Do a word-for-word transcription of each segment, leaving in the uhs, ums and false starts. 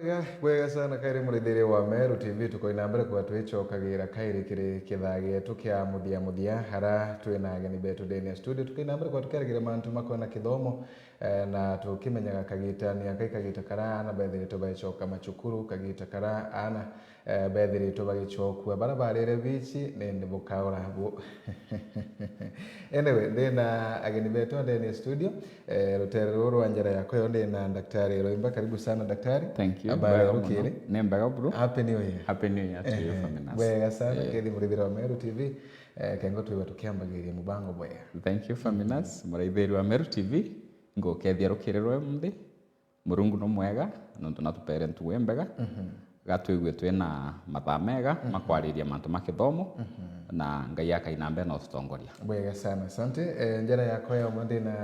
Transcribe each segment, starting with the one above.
Bwega sana kairi murithiri wa Meru T V, tukoina mbere kwa twicokagira kairi kiri kithaa gietu kia muthia muthia, hara twina ageni betu ndene ya studio, tukaina mbere kwa tukiaragira mantu makwena kithomo, eh, na tukimenyaga kagitani aka i kagita kara ana bethiritwe bagicoka macukuru, kagita kara ana, eh, bethiritwe bagicokua. Bara barire bici, ni, ni bukaura bu-, Anyway, ndina ageni betu ndene ya studio. Eh, rutere ruru rwa njara yakwa yo ndina Daktari Roimba. Karibu sana, Daktari. Thank you. Habari ya rukiri? Ni mbega buru. Happy New Year. Happy New Year to you, Ehe. Faminas. Bwega sana, Eh. kethi murithiri wa Meru T V. Eh, kengo twiwa tukiambagiria mubango bwega. Thank you, Faminas. Muraithiri wa Meru T V, ngukethia rukiri rwe muthi. Murungu no mwega, nontu natupere ntugu imbega. Mhm. Gatwigue twina mathaa mega Mhm. ma kwariria mantu ma kithomo, Mhm. na Ngai akaina mbere na ututongoria. Bwega sana, asante. Eh, njara yakwa ya umunthi na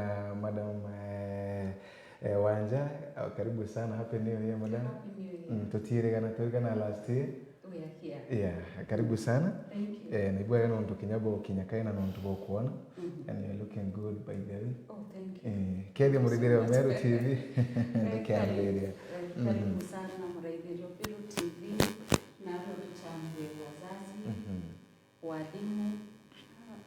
Madam, eh, eh, Wanja, oh, karibu sana. Happy New Year, Madam. Happy New Year. Mm, tutiirigana, twirigana last year. We are here. Yeah, karibu sana. Thank you. Eh, ni bwega nontu kinya bukinya kaina nontu bukwona. Mhm. And you're looking good, by the way. Oh, thank you. Eh, kethia murithiri wa Meru T V. Very Nikiambiria. Karibu, eh, karibu Mhm. sana muraithiri wa Meru T V. Na leo tuchambue wazazi, Mhm. walimu,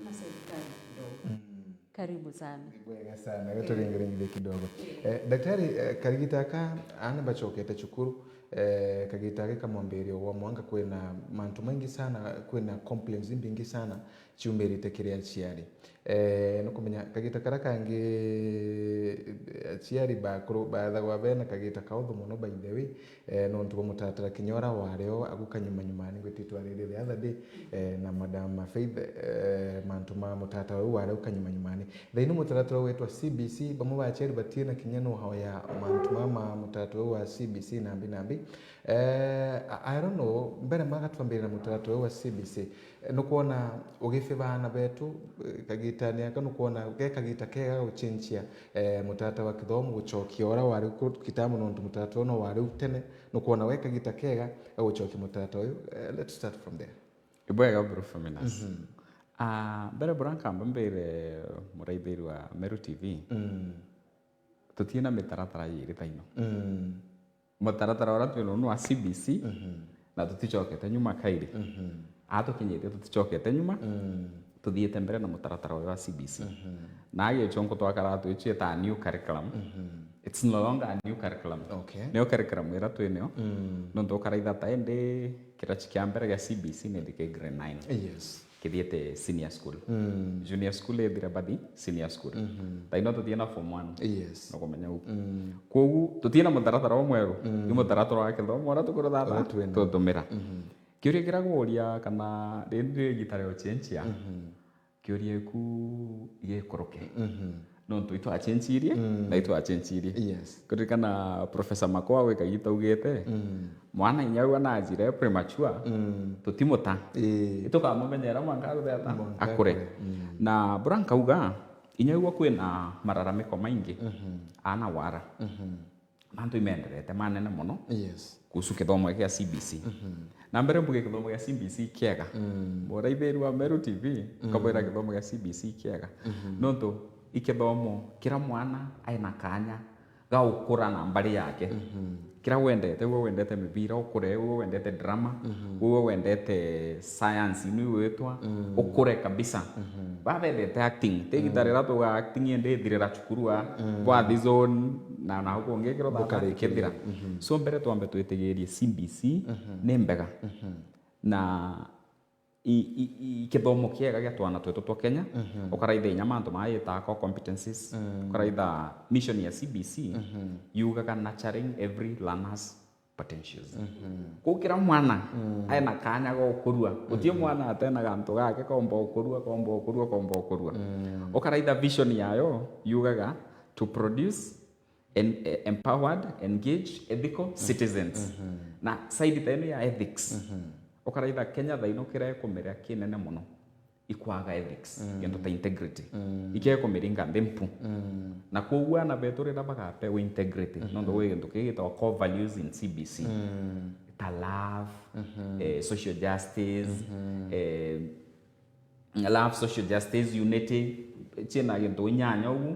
na serikali kidogo. Mm. Karibu sana. Ni bwega sana. Eh. Weturingiringire kidogo. Eh. Eh, daktari, eh, karigita aka, ana bacokete cukuru, eh, kagita aka kamwambirio gwa mwanga kwina mantu maingi sana, kwina complaints imbingi sana ciumirite kiri aciari. Eh, nukumenya kagita kara kangi, eh, aciari bakuru bathagwa bena kagita kauthu muno, by the way, eh, nontu bwa mutatara kinya ura wario agu kanyuma nyumani, ngwititwe aririe the other day, eh, na Madam Faith, eh, mantu ma mutatara uu wario kanyuma nyumani. Thaini mutatara uu witwa C B C, bamwe ba aciari batina kinya know-how ya mantu ma, ma mutatara uu wa C B C nambi nambi. Eh, I, I don't know, mbere maga twambirire na mutatara uu wa C B C. Eh, nukwona ugifi baana betu, eh, kagitani aka nukwona ge kagita kega ga gucenjia, eh, mutata wa kithomo gucokia ura wari ku-, kitambo nontu mutata uno wari u tene, nukwona we kagita kega ga gucokia mutata uyu? Eh, let's start from there. Ibwega bro Faminas. Mhm. Ah, mbere bura nkamba mbire muraithiri wa Meru T V. Mm. Tutina mitaratara yiri thaino. Mm. Mutaratara uria twina unu wa C B C, Mhm. na tuticokete nyuma kairi. Mhm. Aa tukinyite tuticokete nyuma, Mm. tuthiite mbere na mutaratara uyu wa C B C. Mhm. Na agichonko twakara twicita a new curriculum. Mhm. It's no longer a new curriculum. Okay. Niyo curriculum ira twinayo. Mm. Nontu ukaraitha ta indi kirachi kia mbere gia C B C ni thike grade nine. Yes. Kithiite senior school. Mm. Junior school ithire bathi senior school. Mhm. Thaino tuthie na form one. Yes. Nukumenya u. Mm. Kwogu tuthie na mutaratara umweru. Mm. Ni mutaratara wa kithomo uria tukurutha Uria twina. tutumira. Mhm. Kiuria kiria nguria kana rindi ri gita rio chenchia. Mhm. Kiuria iku igikuruke. Mhm. Nontu itwachenchirie, Mm. na itwachenchirie. Yes. Kuririkana Professor Makoa gwi kagita augite, Mm. mwana inya uu anajire premature, Mm. tutimuta. Ii. Itukamumenyera mwanka agutheta Mwanka akure. akure. Mm. Na bura nkauga, inya uu kwina mararamiko maingi, Mhm. ana wara. Mhm. Mantu imeenderete manene mono Yes. kuhusu kithomo gia C B C. Mhm. Na mbere mbuge kithomo gia C B C kiega. Mm. Muraithiri wa Meru T V, Mm. nkabwira kithomo gia C B C kiega. Mhm. Nontu i kithomo kira mwana aina kanya ga gukura na mbari yake. Mhm. Kira wendete, uwe wendete mibira ukure, uwe wendete drama, Mhm. uwe wendete science inu igwitwa, Mm. ukure kabisa. Mhm. Babendete acting, ti igita Mm. rira tuga acting indi ithirira cukuru a, Mm. bwathi zone, na, na huko ungi kiro Bukari thata ikithira. Mhm. So mbere twambe twitigirie C B C Mhm. ni mbega. Mhm. Na i, i, i, kithomo kiega gia twana twetu twa Kenya, Mhm. ukaraitha inya mantu maa yitaga core competencies, Mm. ukaraitha mission ya C B C, Mhm. yugaga nurturing every learner's potentials. Mhm. Kuu kira mwana Mm. aina kanya ga ukurua. Guti Mhm. mwana atena gantu gake, komba ukurua, komba ukurua, komba ukurua. Mm. Ukaraitha vision yayo yugaga to produce en-, eh, empowered, engaged, ethical citizens. Mhm. Na side ta ino ya ethics, Mhm. ukaraitha Kenya thaino kira ikumiria kinene mono ikwaga ethics, Mm. gintu ta integrity. Mm. Ikekumiringa nthi mpu. Mm. Na kwoguo ana betu rira bagapewa integrity, Mhm. nontu gwi gintu kii gitagwa core values in C B C. Mm. Ta love, Mhm. eh, social justice, Mhm. eh, love, social justice, unity, ciina gintu inyanya ugu,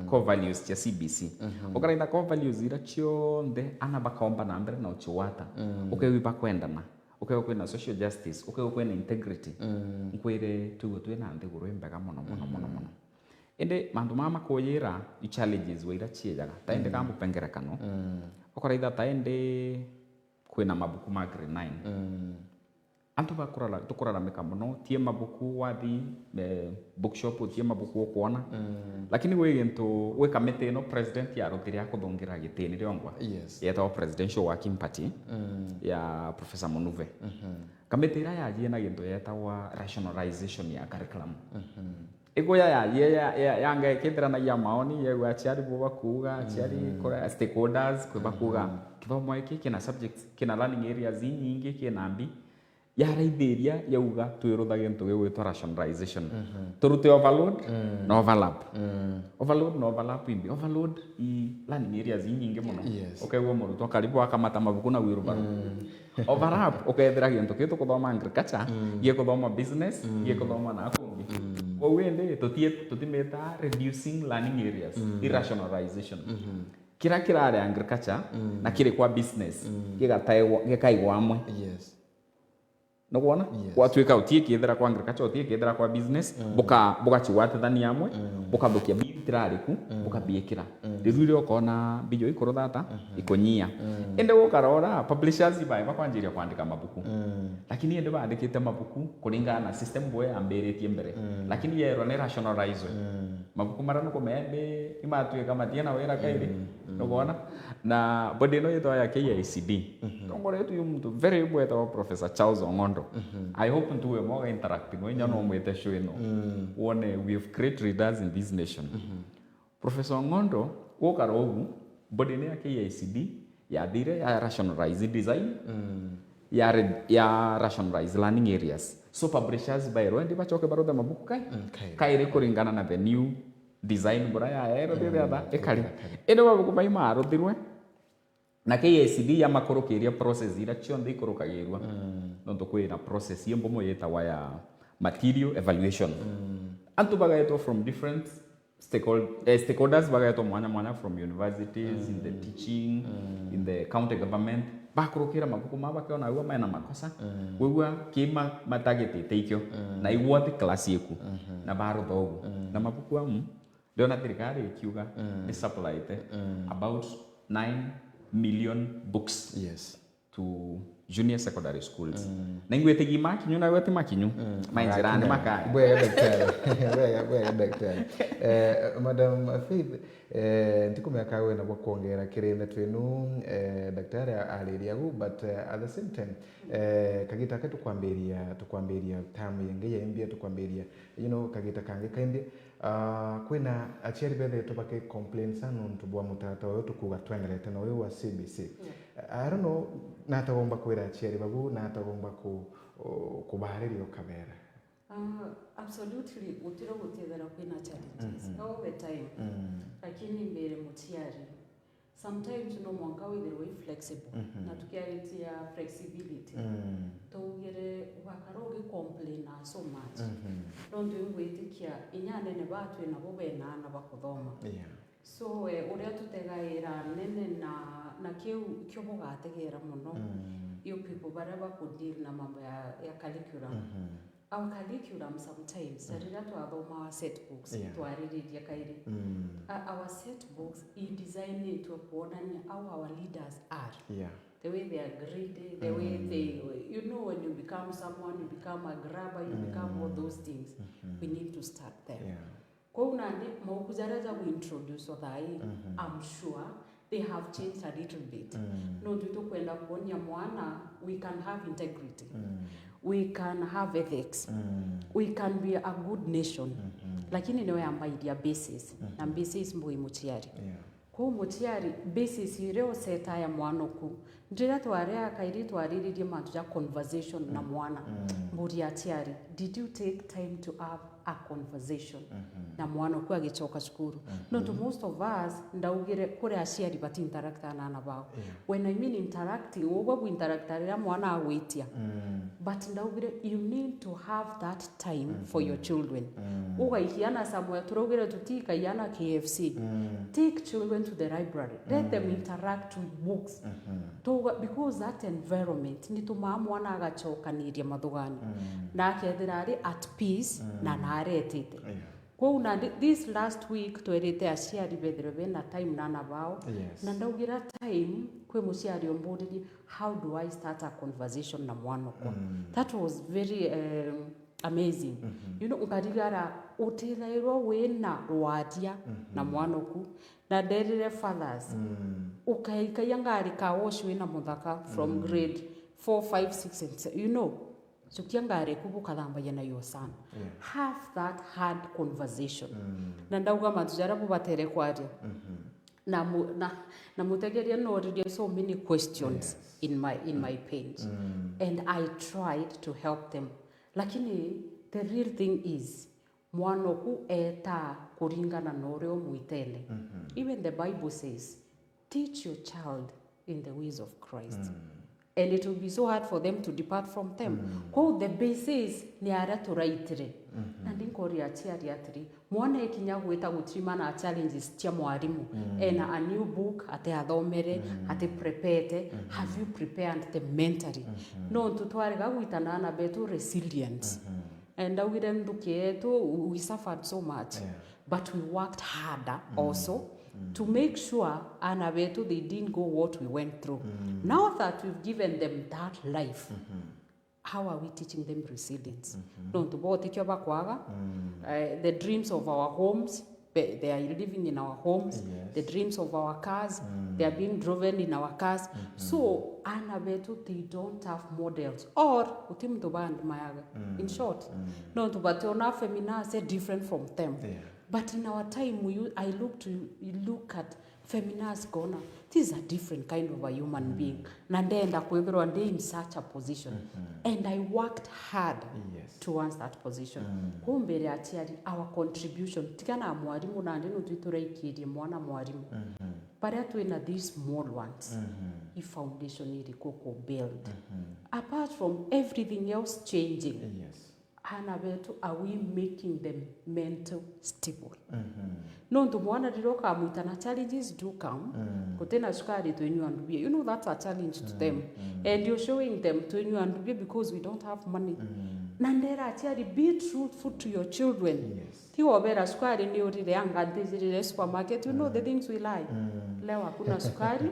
core values cia C B C. Ukaraitha core values ira cionthe ana bakomba na mbere na uciwata, ukegwa ibakwendana, ukegwa kwina social justice, ukegwa kwina integrity, nkwire twigua twina nthiguru imbega mono, mono, mono, mono. Indi mantu mama makuyira i challenges wa ira ciejaga. Ta indi kamba upengerekano, ukaraitha ta indi kwina mabuku ma grade nine. Antu bakurara-, tukuraramika mono, tie mabuku wathi, eh, bookshop, tie mabuku ukwona. Lakini gwi gintu, gwi kamiti ino president yarutire akuthungira gitini riongwa. Yes. Yetagwa Presidential Working Party ya Professor Munuve. Kamiti ira yajie na gintu yetagwa rationalization ya curriculum. Iguya ya, ya, ya, ya, yanga ikithiranagia maoni, yegua aciari bo bakuuga, aciari kora, stakeholders kwi bakuuga, kithomo giki kina subjects, kina learning areas inyingi, kina mbi. Yaraithiria yauga twirutha gintu gigwitwa rationalization. Turute overload na overlap. Overload na overlap imbi? Overload i learning areas inyingi mono. Yes. Ukegua murutwa karibu akamata mabuku na wheelbarrow. Overlap, ukethira gintu kiu tukuthoma agriculture, gikuthoma business, gikuthoma na kungi. Kwou indi tutie-, tutimita reducing learning areas, i rationalization. Kira kirari agriculture na kiri kwa business, gigataigwa-, gikaigwa amwe. Yes. Nukwona? Yes. Gwatuika utie kithira kwa agriculture, utie kithira kwa business, buka-, bugacigwatithania amwe, bukathukia biu itirari ku, bukabiikira. Riu riria ukona mbijo ikuruthata, ikunyia. Indi gukarora, publishers ibae bakwanjiria kwandika mabuku. Lakini indi bandikite mabuku kuringana na system bwe yambiritie mbere. Lakini yerwa ni rationalizwe. Mabuku maria nukumea mbi, imatuika matiena wira kairi. Nukwona? Na body ino yitwa ya K I C D. Tongoretwe i muntu very ugwetagwa Professor Charles Ong'ondo. I hope ntuwe mwaga interact no inya no mwite show ino. Wone, we have great leaders in this nation. Professor Ong'ondo, gukara ugu, body ino ya K I C D yathire ya rationalize design, ya re-, ya rationalize learning areas. So publishers bairwe ndi bacoke baruthe mabuku kai? Kairi kuringana na the new design bura yaerwo thithiatha ikari. Indi mabuku mai maruthirwe, na K I C D yamakurukiria process ira cionthe ikurukagirua. Nontu kwina process imbumo yitagwa ya material evaluation. Antu bagaetwa from different stakehold-, eh, stakeholders bagaetwa mwanya mwanya, from universities, in the teaching, in the county government, bakurukira mabuku ma bakiona agua mena makosa, wigua kima matagitite ikio, na igua thi class iku, na barutha ugu. Na mabuku amu, ndiona thirikari ikiuga ni supplyte about nine million books. Yes. To junior secondary schools. Na ingwitigia makinyu, na gwati makinyu, ma njirani makai. Bwega daktari. Bwega, bwega daktari. Eh, Madam Faith, eh, ntikumenya ka wina bwa kwongera kiri ndeto inu, eh, daktari a-, ariria gu, but, eh, at the same time, eh, kagita ka tukwambiria, tukwambiria term ingi ya M B A, tukwambiria, you know, kagita kangi ka M B A. Ah, kwina aciari bethetwe baki complain sana nontu bwa mutaratara uyu tukuuga twenderete na uyu wa C B C. Yeah. I don't know, nata gomba kwira aciari babu, nata gomba ku-, u-, kubariria ukabera? Ah, absolutely, gutiro gutethera kwina challenges all the time. Lakini mbere muciari, sometimes no mwanka withirwe i flexible. Na tukiaritia flexibility, tuugire ugakara ugicomplaina so much. Nontu ingwitikia inya anene baa twi nabo bena aana bakuthoma. Yeah. So, eh, uria tutegaira anene na, na kiu kio bugategera mono, you people baria bakudeal na mambo ya, ya curriculum. Our curriculum sometimes, ta riria twathomaga set books, yeah, twaririria kairi. A-, our set books idesignitwe kuonania how our leaders are. Yeah. The way they are greedy, the way they, you know, when you become someone, you become a grabber, you become all those things. We need to start there. Yeah. Kwou nandi mauku jaria ja kuintroduce thaai, I'm sure they have changed a little bit. Nontu tukwenda kuonia mwana we can have integrity. We can have ethics. We can be a good nation. Lakini niwe ambairia basis. Na basis mbugi muciari. Yeah. Kwou muciari, basis iria useta ya mwana oku, ndiria twaria kairi twariririe mantu ja conversation na mwana. Mburia aciari, did you take time to have a conversation na mwana oku agicoka cukuru. Nontu most of us, ndaugire, kuri aciari bati interact na ana bao. When I mean interacting, ugwe bu interact riria mwana agwitia. But ndaugire, you need to have that time for your children. Ugaikia ana somewhere, turaugire tutikaiana K F C. Take children to the library. Let them interact with books. Tuga, because that environment nitumaa mwana agacokaniria mathugani. Na akethira ari at peace na naretete. Kwou nandi, this last week, twerite aciari bethirwe bena time na ana bao. Na ndaugira time, kwi muciari umburirie, "How do I start a conversation na mwana okwa?" That was very, um, amazing. You know, nkarigara utithairwa wina rwaria na mwana oku. Na nderire fathers, ukaikaia ngari car wash wina muthaka from grade four, five, six and se-, you know, cukia ngari eku bukathambagia na your son. Have that hard conversation. Na ndauga mantu jaria bubatere kwaria. Na mu-, na, na mutegeria noririe so many questions in my, in my page. And I tried to help them. Lakini the real thing is, mwana oku etaa kuringana na uria umwitene. Even the Bible says, "Teach your child in the ways of Christ, and it will be so hard for them to depart from them." Kwou the basis ni aria turaitire. Na ndinkoria aciari atiri, mwana ekinya gwita gutirima na challenges cia mwarimu, ena a new book, ati athomere, ati prepete, have you prepared them mentally? Nontu twarega gwitana ana betu resilience. Eh, ndaugire nthuki yetu, we suffered so much, but we worked harder also to make sure ana betu, they didn't go what we went through. Now that we've given them that life, how are we teaching them resilience? Nontu bo tikio bakwaga, eh, the dreams of our homes, they, they are living in our homes. The dreams of our cars, they are being driven in our cars. So ana betu, they don't have models, or uti muntu bandmayaga. In short, nontu bationa feminine different from them. But in our time, we, u-, I look to, you look at feminine, ngona, this is a different kind of a human being. Na ndenda kwithirwa ndi in such a position. And I worked hard towards that position. Kumbere aciari, our contribution, tiga na mwarimu, nandi nutwi turaikirie mwana mwarimu. Baria twina these small ones, i foundation iriku ku build? Apart from everything else changing, ana betu, are we making them mental stable? Nontu mwana riria ukamwita na challenges do come, gutina cukari, twinyua ndubia. You know, that's a challenge to them. And you're showing them twinyua ndubia because we don't have money. Na ndera aciari, be truthful to your children. Tiga ubera cukari ni urire, anga ntijirire supermarket. You know the things we lie. Leo hakuna cukari.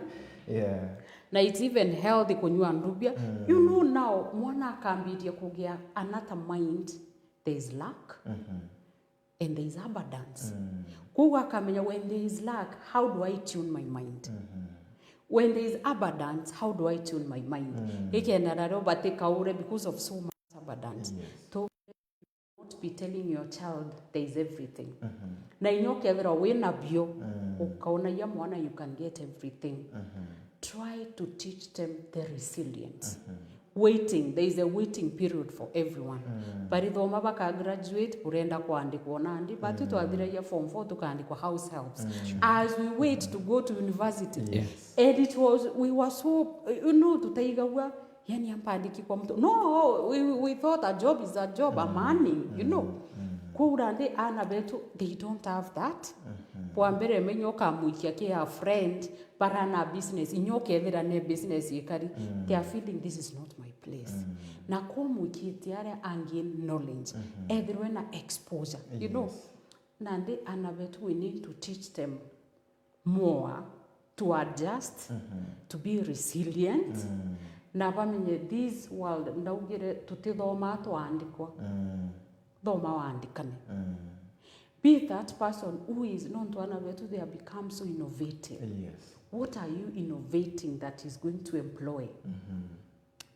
Na it's even healthy kunyua ndubia. You know, now mwana akambiria kugia another mind, there is lack and there is abundance. Kwou akamenya, when there is lack, how do I tune my mind? When there is abundance, how do I tune my mind? Ikenda nario batikaure because of so much abundance. To not be telling your child there is everything. Na inya ukethirwa wina bio, ukaonagia mwana you can get everything. Try to teach them the resilience. Waiting, there is a waiting period for everyone. Barithoma baka graduate, burenda kwandikwa nandi, batu twathiragia form four tukaandikwa house helps. As we wait to go to university, and it was, we were so, you know, tutaigagua, yani, ampandiki kwa mtu. No, we, we thought a job is a job, I'm earning, you know. Kwou nandi ana betu, they don't have that. Kwa mbere, menya ukamwikia ki a friend, barana business, inya ukethira ne business ikari, they are feeling, "This is not my place." Na kumwikitie aria angi knowledge, ethirwe na exposure, you know. Nandi ana betu, we need to teach them more to adjust, to be resilient, na bamenye this world, ndaugire tutithoma twaandikwa. Thoma wandikane. Be that person who is, nontu ana betu, they have become so innovative. What are you innovating that is going to employ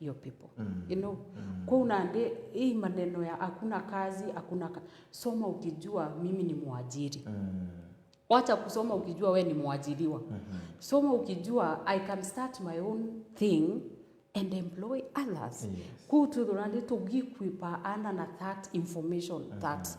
your people? You know, kwou nandi hii maneno ya hakuna kazi, hakuna ka-, soma ukijua mimi ni mwajiri. Wacha kusoma ukijua we ni mwajiriwa. Soma ukijua I can start my own thing and employ others. Kwou twithirwa ndi tugiequip ana na that information that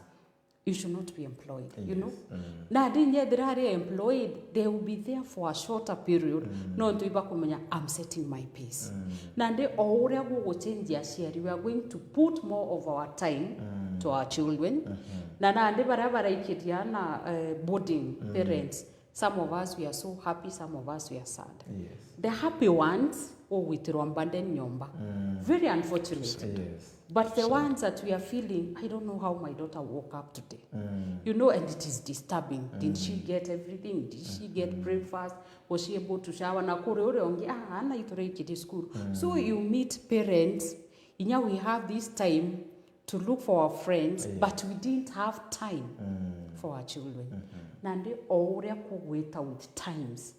you should not be employed, you know. Yes. Mm. Nandi nyethira ari employed, they will be there for a shorter period. Mm. Nontu ibakumenya, I'm setting my pace. Mm. Nandi o uria guguchenjia aciari, we are going to put more of our time, mm, to our children. Mm-hmm. Na nandi baria baraikiria na, eh, boarding, mm, parents, some of us, we are so happy, some of us, we are sad. Yes. The happy ones, ugwitirwa burden nyomba. Mm. Very unfortunate. Yes. But the ones that we are feeling, I don't know how my daughter woke up today. Mm. You know, and it is disturbing. Did she, mm, get everything? Did she get, mm-hmm, breakfast? Was she able to shower? Na kuri uria ungi, ah, ana ituraikiri school. Mm. So you meet parents, inya we have this time to look for our friends, yeah, but we didn't have time, mm, for our children. Mm-hmm. Nandi o uria kugwita with times,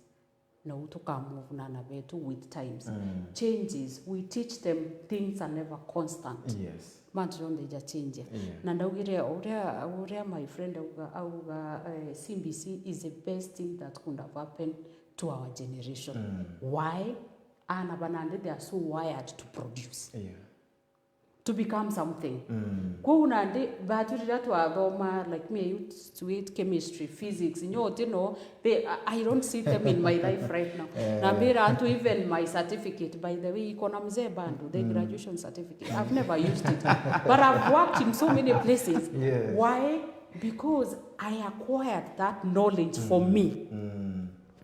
nou tukamove na ana betu with times. Mm. Changes, we teach them things are never constant. Yes. Mantu jonthe ijachenjia. Yeah. Na ndaugire uria, uria my friend auga, auga, eh, C B C is the best thing that could have happened to our generation. Mm. Why? Ana ba nandi, they are so wired to produce. Yeah. To become something. Mm. Kwou nandi, batu riria twathoma, like me, I used to hate chemistry, physics, nyo tino, they, I, I don't see them in my life right now. Eh. Nambira antu, even my certificate, by the way, iko na mzee bado, the, mm, graduation certificate. I've never used it. But I've worked in so many places. Yes. Why? Because I acquired that knowledge for, mm, me. Mm.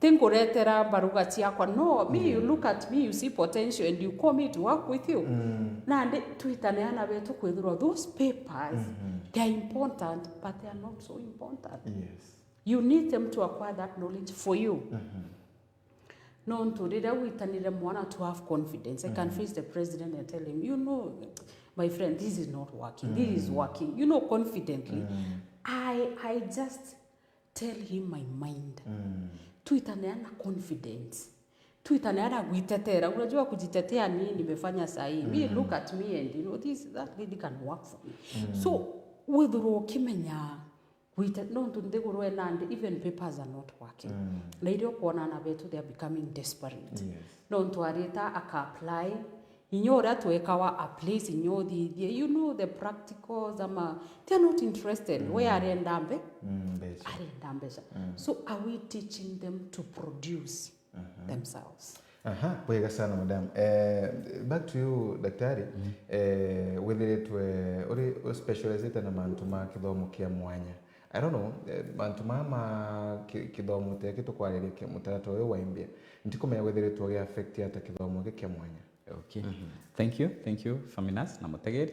Ti nkuretera mbaruga ciakwa. No, me, you, mm, look at me, you see potential and you call me to work with you. Mm. Nandi twitane ana betu kwithirwa those papers, mm-hmm, they are important, but they are not so important. Yes. You need them to acquire that knowledge for you. Mm-hmm. Nontu riria witanire mwana to have confidence, I can, mm-hmm, face the president and tell him, you know, my friend, this is not working, this is, mm, working, you know, confidently. Mm. I, I just tell him my mind. Mm. Twitane ana confidence. Twitane ana gwitetera. Unajua kujitetea ni nimefanya sahi. Me, mm, look at me and, you know, this, that lady can work for me. Mm. So, withirwa ukimenya gwite-, nontu nthiguru ena nandi, even papers are not working. Mm. Na iria ukwona ana betu, they are becoming desperate. Yes. Nontu arita aka apply, inya uria twekawa a place, inya uthithie, you know, the practicals, ama they are not interested. Mm. We arenda mbe-, mm, mbeca. Arenda mbeca. Mm. So are we teaching them to produce, mhm, themselves? Aha, bwega sana, madam. Eh, back to you, daktari. Mm. Eh, withiritwe uri u specializite na mantu ma kithomo kia mwanya. I don't know, eh, mantu maya ma ki-, kithomo teki tukwariria ki-, mutaratara uyu wa M B A. Ntikumenya withiritwe ugi affect ata kithomo giki kia mwanya. Okay. Mhm. Thank you, thank you, Faminas na mutegeri.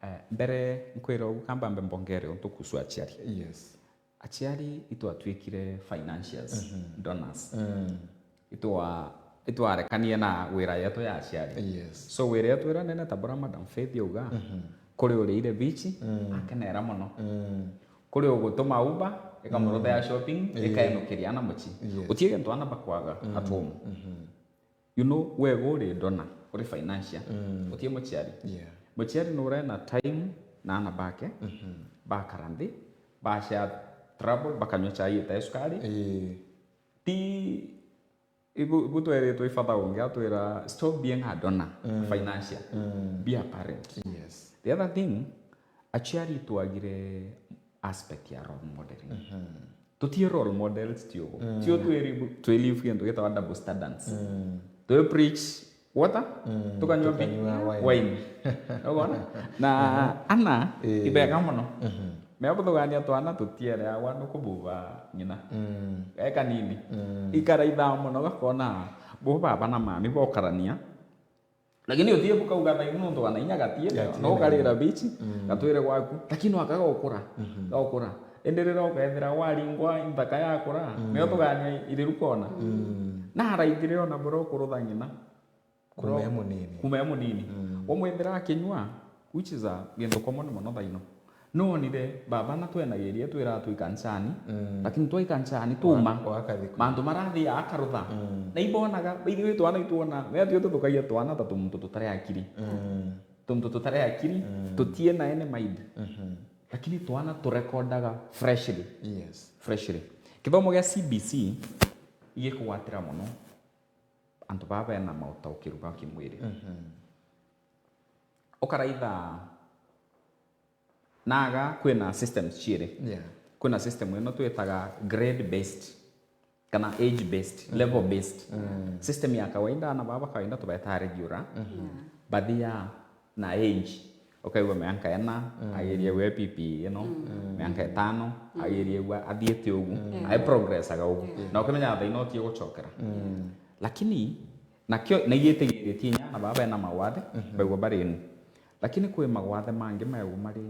Eh, mbere nkwira ugu kamba mbe mbongere untu kuhusu aciari. Yes. Aciari itwatwikire financiers, mhm, donors. Mm. Itwa-, itwarekanie na wira yetu ya aciari. Yes. So wira yetu ira nene ta bura Madam Faith auga, mhm, kuri uriire bichi, mm, akenera mono. Mm. Kuri ugutuma Uber, ikamuruthea, mm, shopping, ikaenukiria ana mucii. Yes. Utie gintu ana bakwaga, mm, at home. Mhm. You know, wega uri dona, uri financier, mm, utie muciari. Yeah. Muciari nurena time na ana bake, mhm, bakara nthi, bashare trouble, bakanywa chai itae sukari. Ii. Ti, ibu, ibu tweritwe i father ungi atwira, "Stop being a donor, mm, financier. Mm. Be a parent." Yes. The other thing, aciari twagire aspect ya role modeling. Mhm. Tutie role models ti ugu. Mm. Tio twiri bu-, twi live gintu gitagwa double standards. Mm. Twi preach water, mm, tukanywa bi-, tukanywa wine. Wine. Uguo na? Na, mhm, ana, ii, ibega mono. Mhm. Mea buthugania twana tutiereagwa nukububa ng'ina. Mm. Ge kanini. Mm. Ikaraitha mono gakona, bo baba na mami bokarania. Lakini uthie bukauga thaa iu nontu wana inya gatiene, gatiene, no ukarira bichi, mm, gatwire gwaku. Lakini waka gokura, mhm, gokura. Indi riria ukethira waringwa nthaka yakura, mm, nio tugania iriru kona. Mm. Na araithire ona bura ukurutha ng'ina. Kuma e munini. Kuma e munini. Mm. Wamwethira akinywa, which is a gintu common mono thaino. Nonire baba na twenagiria twira twi kanisani, mm, lakini twai kanisani tuma. Wa-, wakathi ku- Mantu marathia akarutha. Mm. Na ibonaga, by the way, twana itwona, we atio tuthukagia twana ta tumuntu tutari akiri. Mm. Tumuntu tutari akiri, mm, tutie na any mind. Mhm. Lakini twana turekordaga freshly. Yes. Freshly. Kithomo gia C B C igikugwatira mono antu baba bena mautaukiru ba kimwiri. Mhm. Ukaraitha Naga kwina systems ciiri. Yeah. Kwina system ino twitaga grade based kana age based, level based. System ya kawaida, ana baba kawaida tubetaa regular. Yeah. Bathia na age. Ukaigua mianka ina, agirie gwe P P E ino, mianka itano, agirie gwe athiite ugu. Yeah. Ai progress aga ugu. Yeah. Na ukimenya thaa ino utie gucokera. Lakini, nakio, na igitigiritie inya ana baba ena mawathe, baigua bari inu. Lakini kwi mawathe mangi maigua mari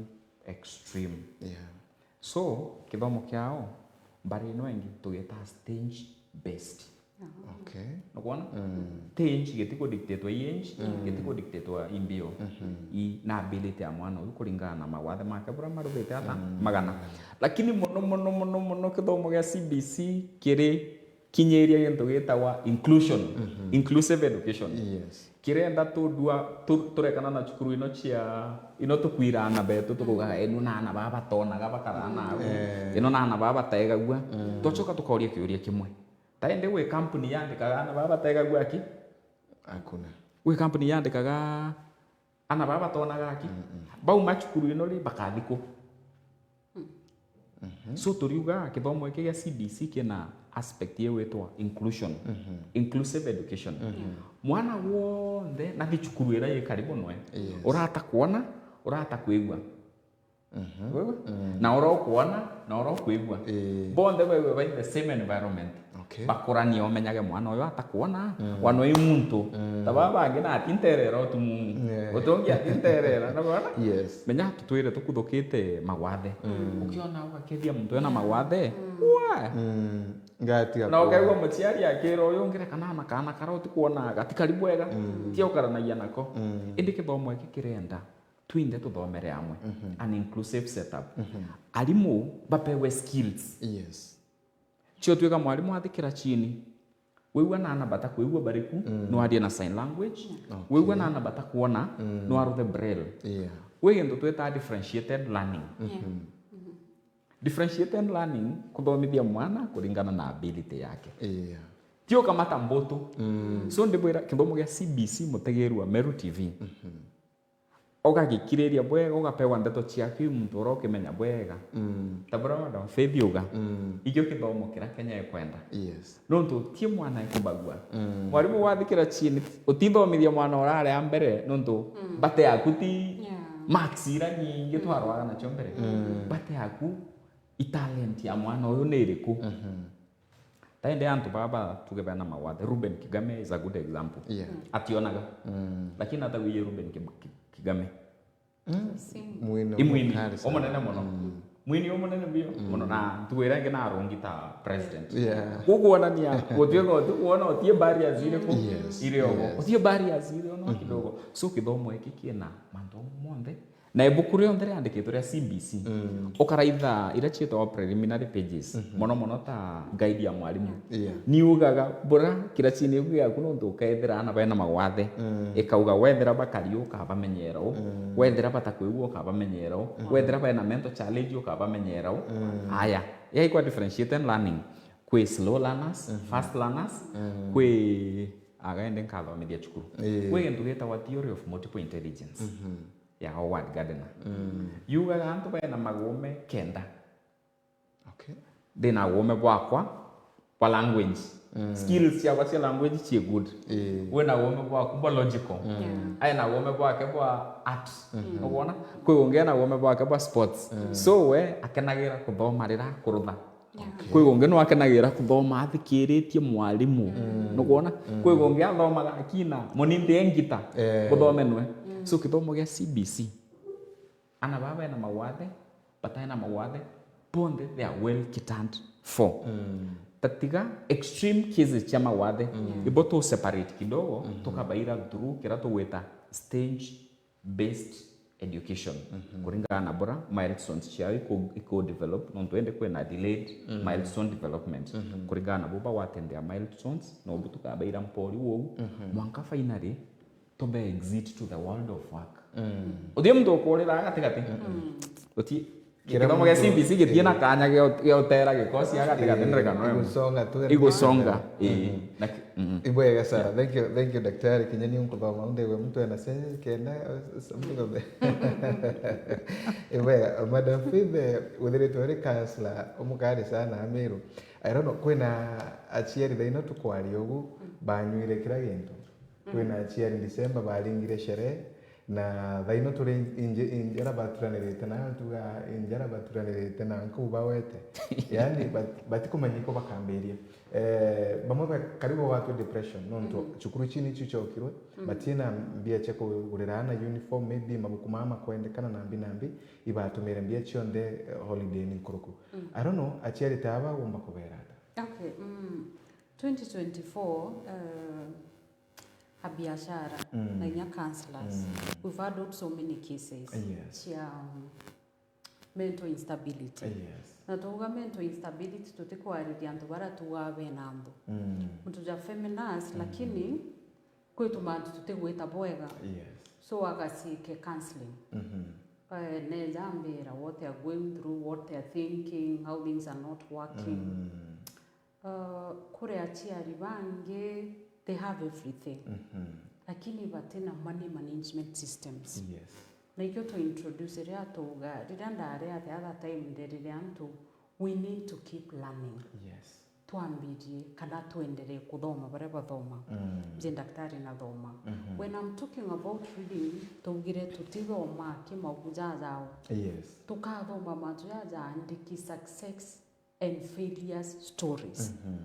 extreme. Yeah. So, kithomo kiao, mbari ino ingi tugita stage based. Okay. Nukwona? Ti age gitiku dictatwa i age, gitiku dictatwa i mbio. I na ability ya mwana uyu kuringana na mawathe make buria marubite ata magana. Lakini mono, mono, mono, mono kithomo gia C B C kiri kinyiria gintu gitagwa inclusion, inclusive education. Yes. Kirenda tudua, tu-, turekana na cukuru ino cia, ino tukwira ana betu, tukugaga, "Ino na ana baba batonaga bakara na au. Eh. Ino na ana baba bategagua." Twacoka tukoria kiuria kimwe. Ta indi gwi kampuni yandikaga ana baba bategagua aki? Hakuna. Gwi kampuni yandikaga ana baba batonaga aki? Bauma cukuru ino ri, bakathi ku? So turiuga kithomo giki gia C B C kina aspect iu itwa inclusion, inclusive education. Mwana wonthe nathi cukuru ira i karibu noe. Yes. Urata kwona, urata kwigua. Wewe? Na ura ukwona, na ura ukwigua. Bonthe baigwe bai the same environment. Okay. Bakuranie, umenyage mwana uyu atakwona, wana uyu muntu. Ta baba bangi na atinterera utumu. Yeah. Utongi atinterera, na bona? Yes. Menya tutwire tukuthukite mawathe. Ukiona ugakethia muntu ena mawathe, wa. Ngatiga. Na ukaigua muciari akira uyu ungi, kana na kana kara utikwona gati kari bwega, ti ukaranagia nako. Indi kithomo giki kirenda twinthe tuthomere amwe. An inclusive setup. Arimu bapewe skills. Yes. Cio twika mwarimu athikira chini. Wigua na ana bata kwigua bari ku, no arie na sign language. Okay. Wigua na ana bata kwona, no aruthe braille. Yeah. Gwi gintu twita differentiated learning. Yeah. Differentiated learning, kuthomithia mwana kuringana na ability yake. Yeah. Ti ukamata mbutu. So ndibwira kithomo gia C B C, mutegeeri wa Meru T V. Ugagikiriria bwega, ugapewa ndeto ciaku i muntu uria ukimenya bwega. Ta buria Madam Faith auga, ikio kithomo kiria Kenya ikwenda. Yes. Nontu ti mwana ikubagua. Mwarimu wathikira chini, utithomithia mwana urare a mbere, nontu mbate yaku ti marks iria nyingi twarwaga nacio mbere. Mbate yaku i talent ya mwana uyu ni iriku? Ta indi antu baba tuge bena mawathe, Ruben Kigame is a good example. Yeah. Ationaga. Lakini atagwiye Ruben Kig-, Kig-, Kigame. Simba. Mwini imwini umunene muno. Mwini umunene biu muno, na ntugu iria ingi na arungi ta president. Yeah. Gukwonania gutwika uti kwona utie barriers iriku? Yes. Iri ogo. Yes. Utie barriers iri ono kidogo. So kithomo giki kiena mantu monthe. Na ibuku rionthe riandikitwe ria C B C, ukaraitha iria cietagwa preliminary pages, mono mono ta guide ya mwarimu. Yeah. Ni ugaga, bura kiracini iu giaku nontu ukethira ana bena mawathe. Ikauga, wethira bakari ukabamenyera u, wethira batakwigua ukabamenyera u, wethira bena mental challenge ukabamenyera u. Aya, yaikwa differentiated learning, kwi slow learners, fast learners, kwi, aga indi nkathomithia cukuru. Yeah. Kwi gintu gitagwa theory of multiple intelligence ya Howard Gardner. Yugaga antu bena magume kenda. Okay. Ndina gume bwakwa bwa language. Skills ciakwa cia language ci good. Eh. Wina gume bwaku bwa logical. Yeah. Aina gume bwake bwa art. Nukwona? Kwi ungi ena gume bwake bwa sports. So we akenagira kuthoma rira kurutha. Yeah. Okay. Kwi ungi no akenagira kuthoma athikiritie mwarimu. Nukwona? Kwi ungi athomaga akina munindi engita. Eh. Kuthome nwe. So kithomo gia C B C. Ana baba bena mawathe, bataena mawathe, bonthe they are well catered for. Tatiga extreme cases cia mawathe, ibo tu separate kidogo, tukabaira through kira tugwita stage based education. Kuringana na bura milestones ciao iku, iku develop, nontu indi kwina delayed milestone development. Kuringana na bo bagwatendea milestones, nobu tukabaira mpori wou. Mwanka finally, to be exit to the world of work. Uti muntu ukurira gatigati. Uti, Kira githomo gia muntu, C B C gitie na, eh, kanya gia ut-, gia utera gikosi ya gatigati, eh, ndirikana we. Igusonga tu, igusonga, eh, mhm, na ki-, mhm. Ibwega sana. Yeah. Thank you, thank you, daktari. Kinya ni unkuthoma undewe muntu ena se kenda, eh, something of the. Ibwega, Madam Faith, eh, withiritwe uri counselor, umukari sana Amiru. I don't know, kwina aciari thaino tukwaria ugu, mm, banywire kira gintu. Kwina aciari December baringire sherehe, na thaino turi inje-, injara baturanirite na, tuga injara baturanirite na nkuu bawete. Yaani, bat-, batikumenya iko bakambiria. Eh, bamwe ba-, karibu batwe depression, nontu, mhm, cukuru chini chichokirwe, mhm, batina mbia cia kugurira ana uniform, maybe mabuku maa makwendekana na mbi na mbi, ibatumire mbia cionthe, eh, holiday ni nkuruku. Mhm. I don't know, aciari ta aba bagomba kubera ata? Okay, mm, twenty twenty-four, eh, a biashara, mm, na inya counselors. Mm. We've had out so many cases, yes, cia, um, mental instability. Yes. Na twauga mental instability, tutikwariria antu baria tugaa bena antu. Mm. Muntu ja feminist, mm, lakini kwi tumantu tutigwita bwega. Yes. So agasiike counseling. Mhm. Eh, neja ambira what they are going through, what they are thinking, how things are not working. Mm. Uh, kuri aciari bangi, they have everything. Mhm. Lakini batina money management systems. Yes. Na ikio tu introduce riria tuga, riria ndari at the other time, nderire antu, we need to keep learning. Yes. Twambirie kana twenderee kuthoma baria bathoma. Mm. Je, daktari nathoma. Mhm. When I'm talking about reading, taugire tutithoma ki mauku jajao. Yes. Tukathoma mantu jaja andiki success and failures stories. Mhm.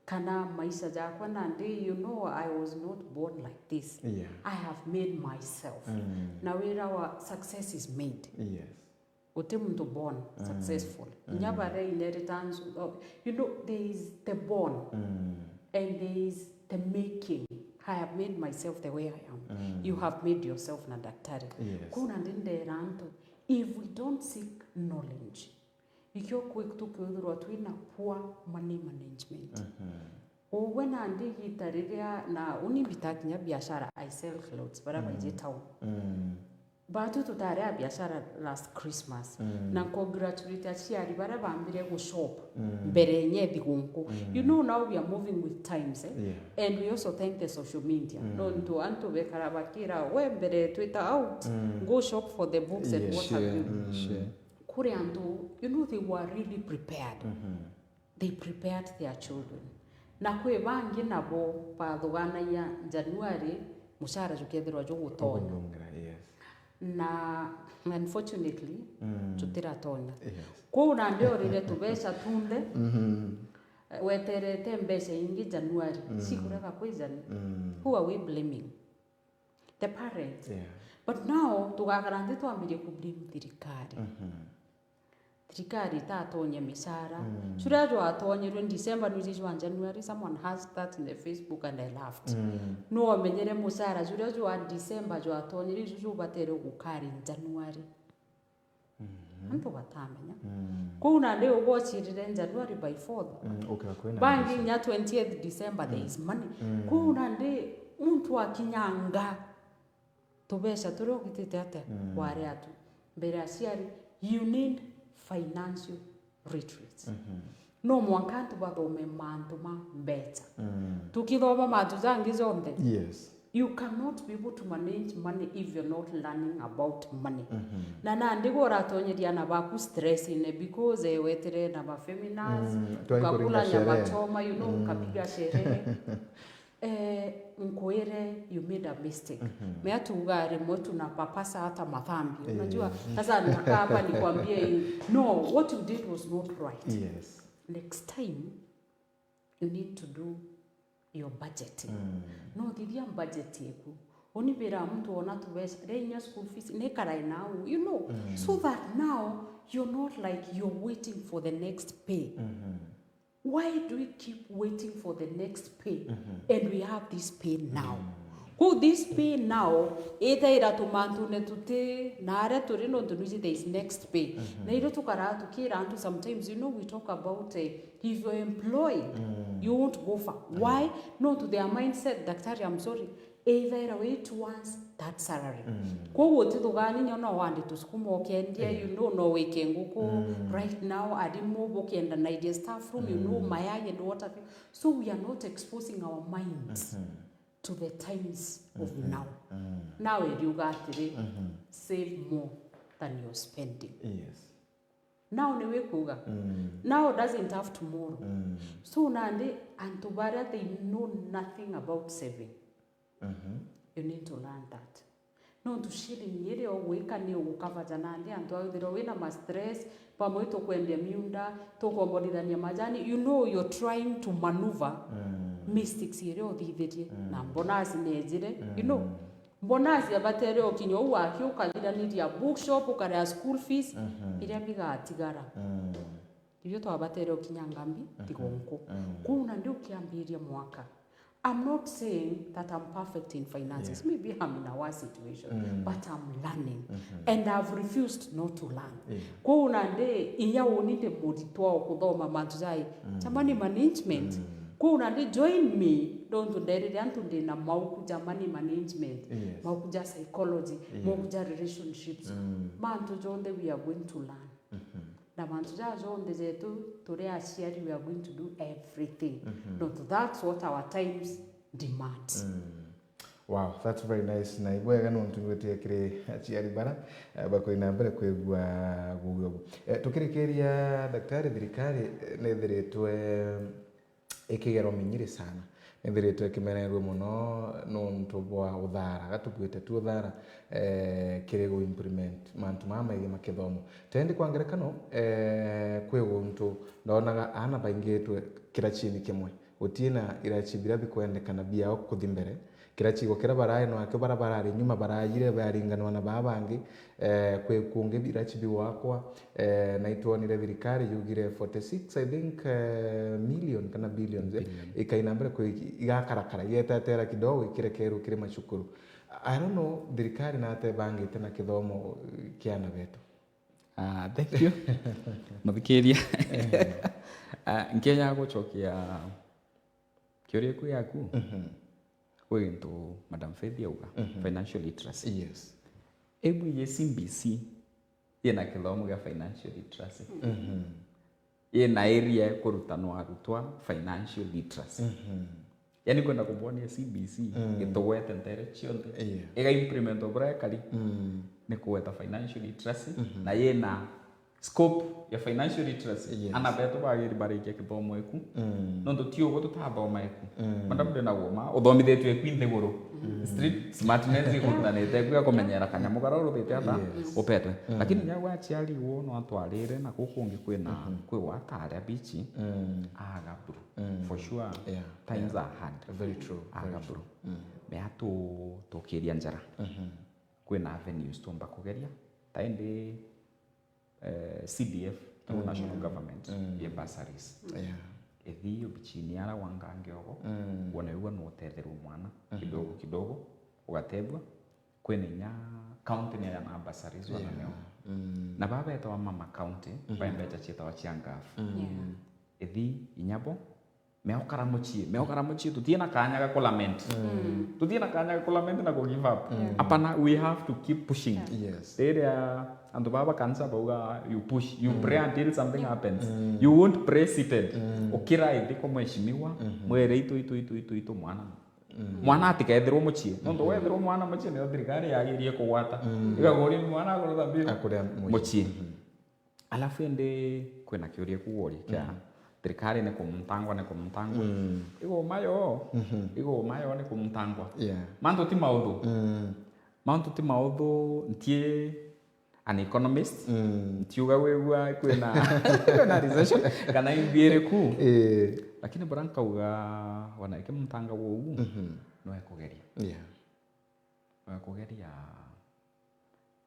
Kana maisha jakwa nandi, you know, I was not born like this. Yeah. I have made myself. Mm. Na wira wa success is made. Yes. Uti muntu born, mm, successful. Inya, mm, baria inheritance, oh, you know, there is the born, mm, and there is the making. I have made myself the way I am. Mm. You have made yourself na daktari. Yes. Kuna ndindera antu, if we don't seek knowledge, ikio kwi tukiuthirwa twina poor money management. Mhm. Ugwe nandi igita riria, na uni mbita kinya biashara, I sell clothes, baria, mm, baiji town. Mm. Batu tutari a biashara last Christmas. Mm. Na congratulate aciari baria bambire gushop, mm, mbere yenye thigungku. Mm. You know, now we are moving with times, eh? Yeah. And we also thank the social media. Mm. Nontu antu bekara bakira, we mbere twita out, mm, go shop for the books and, yeah, what have you. Mm. Sure. Kuri antu, you know, they were really prepared. Mhm. They prepared their children. Na kwi bangi nabo bathuganagia January, mucara jukethirwa jugutonya. Uguthungira, yes. Na unfortunately, mm, jutiratonya. Yes. Kwou nandi orire tubeca tunthe, mhm, weterete mbeca ingi January, mm, cikurega kwijania. Mm. Who are we blaming? The parents. Yeah. But now, tugakara nthi twambirie ku blame thirikari. Mhm. Thirikari itatonye micara. Mm. Juria jwatonyirwe in December, nuji jwa January, someone has that in the Facebook and I laughed. Mm. Nuomenyere mucara juria jwa December jwatonyire, ijo jubatere gukari in January. Mhm. Antu batamenya. Mm. Kwou nandi ugocirire January by fourth. Mm, okay, kwina mbeca. Bangi inya twentieth December, there is money. Mm. Kwou nandi muntu akinyanga, tubeca turia ugitite atia, mm, kwari atu. Mbere aciari, you need financial literacy. Mhm. No mwanka antu bathome mantu ma mbeca. Mm. Tukithoma mantu jangi jonthe, yes, you cannot be able to manage money if you're not learning about money. Mhm. Na nandi gwe uratonyeria ana baku stress ine because, eh, wetire na ma feminist, mm, twari ukakula kuringa nyama sherehe, choma, you know, mm, ukapiga sherehe. Eh, nkwire, you made a mistake. Mhm. Mea tuga rimwe tunapapasa hata mathambi. Eh. Unajua, sasa nataka hapa nikwambie, no, what you did was not right. Yes. Next time, you need to do your budgeting. Mm. No, thithia budget yeku. Uni bira muntu ona tubeca, ria inya school fees, nekarae nau, you know, mm, so that now you're not like you're waiting for the next pay. Mhm. Why do we keep waiting for the next pay, mhm, and we have this pay now? Mm. Ku this pay now, ithaira tumantune tuti na aria turi nontu nuji there is next pay. Mhm. Na irio tukara tukira antu sometimes, you know, we talk about, eh, if you're employed, mm, you won't go far. Mm. Why? No, to their mindset, daktari, I'm sorry, either wage towards that salary. Mm. Koguo utithugani nyo no wande tusukuma ukendia, yeah, you know, no wike nguku. Mm. Right now, arimu bukienda na idea staff room, you know, mm, mayai and what have you. So we are not exposing our minds, mm-hmm, to the times of, mm-hmm, now. Mm. Nawe riuga atiri, mm-hmm, save more than you're spending. Yes. Now ni wikuga. Mm. Now doesn't have tomorrow. Mm. So nandi antu baria they know nothing about saving. Mm-hmm. You need to learn that. Nontu shilling iria ugwika ni ugukavaja nandi antu authirwa wina ma stress, pamwe tukwendia miunda, tukombodithania majani, you know you're trying to maneuver, mm, mistakes iria uthithirie. Mm. Na bonus nejire, you know, mm. Bonus yabatere ukinya uu waki ukathiraniria bookshop, ukaria school fees, mhm, biria bigatigara. Mm. Ibio twabatere ukinya ngambi, mhm, tigonku. Mm. Kuu nandi ukiambiria mwaka. I'm not saying that I'm perfect in finances. Yeah. Maybe I'm in a worse situation, mm, but I'm learning. Mhm. And I've refused not to learn. Yeah. Kuu nandi inya uni ndi muritwa o kuthoma mantu jai. Mm. Jamani management. Mm. Kuu nandi join me, nontu nderire antu ndina mauku ja money management, yes, mauku ja psychology, yeah, mauku ja relationships. Mm. Mantu jonthe we are going to learn. Mhm. Na mantu ja jonthe jetu turi aciari, we are going to do everything. Mhm. Nontu that's what our times demand. Mm. Wow, that's very nice. Na ibwega nontu ngwitie kiri aciari bara, eh, bakuri na mbere kwigua guguo. Eh, tukirikiria, daktari, thirikari, eh, nithiritwe ikigerwa minyiri sana. Nithiritwe ikimenerwe mono nontu bwa uthara, gatubuite tu uthara, eh, kiri gu implement mantu mama megie ma kithomo. Tendi kwa ngerekano, eh, kwi guntu ndonaga aana baingitwe kirachini kimwe. Gutina irachi biria bikwendekana biao kuthi mbere. Kirachi gukira barai nwakio, bara barari nyuma barayire baringanwa na baa bangi. Eh, kwi kungi irachi bigwakwa, eh, na itwonire thirikari yugire forty six, I think, eh, million kana billions, eh, billion, ikaina mbere kwi, igakarakara, igetetera kidogo ikirekerwo kiri macukuru. I don't know, thirikari nate bangite na kithomo, eh, kia ana betu? Ah, thank you. Muthikiria. Eh. Ah, nkienya gucokia kiuria kiu giaku. Mhm. Kwi gintu Madam Faith auga, mhm, financial literacy. Yes. Ebu ye C B C yina kithomo gia financial literacy. Mhm. Yina area ikurutanwa arutwa financial literacy. Mhm. Yani kwenda kubonia C B C, mm, itugwete ntere cionthe. Yeah. Iga implement o buria ekari. Mm. Ni kugweta financial literacy, mhm, na yina scope ya financial literacy. Yes. Ana betu bagiri barikia kithomo iku. Mm. Nontu ti uguo tutathoma iku. Mm. Madam, ndina guoma, uthomithitue iku inthiguru. Mm. Street smartness ikurutanite iku ya kumenyera kanyamu karia uruthite ata, yes, upetwe. Mm. Lakini nya gwa aciari wo no atwarire na kuku kungi kwina, mhm, kwi wata aria bichi, mm, aga buru. Mm. For sure. Yeah. Times, yeah, are hard. Very true. Very true. Aga buru. Mm. Mea tu tukiria njara. Mhm. Kwina avenues tuumba kugeria. Ta indi eh, C D F, mm, national government, mm, ye bursaries. Yeah. Ithi obichini ara wanga ngiogo, mm, wona igua no utetherwe mwana, mhm, kidogo kidogo, ugatethua. Kwina inya county ni yana bursaries, wana, yeah, neo. Mm. Na baba etawa mama county, mhm, ba mbecha cietawa cia ngaf. Mm. Yeah. Ithi inyabo, meokara mucii, meokara mucii, tutie na kanya ga kulament. Mm. Tutie na kanya ga kulament na ku give up. Mm. Apana, we have to keep pushing. Yeah. Yes. Riria antu baba ba kanisa bauga, you push, you, mm, pray until something, yeah, happens. Mm. You won't pray seated. Mm. Ukira ithi kwa mheshimiwa, mhm, mwere itu, itu, itu, itu, itu, mwana. Mm. Mwana atikethirwo mucii. Nontu, mhm, wethirwo mwana mucii, nio thirikari yagirie kugwata. Mm. Igaguri mwana akorwo thambiru. Akuria mucii. Mucii. Mhm. Alafu indi kwina kiuria kuuria kia, mhm, thirikari ni kumutangwa, ni kumutangwa. Mm. Iguma yo, mhm, iguma yo ni kumutangwa. Yeah. Mantu ti mauthu. Mm. Mantu ti mauthu, ntie an economist. Mm. Ntiuga wigua kwina, kwina recession, kana imbiiri ku. Eh. Lakini bura nkauga, wana ikimutanga uu, mhm, no ekugeria. Yeah. No ekugeria.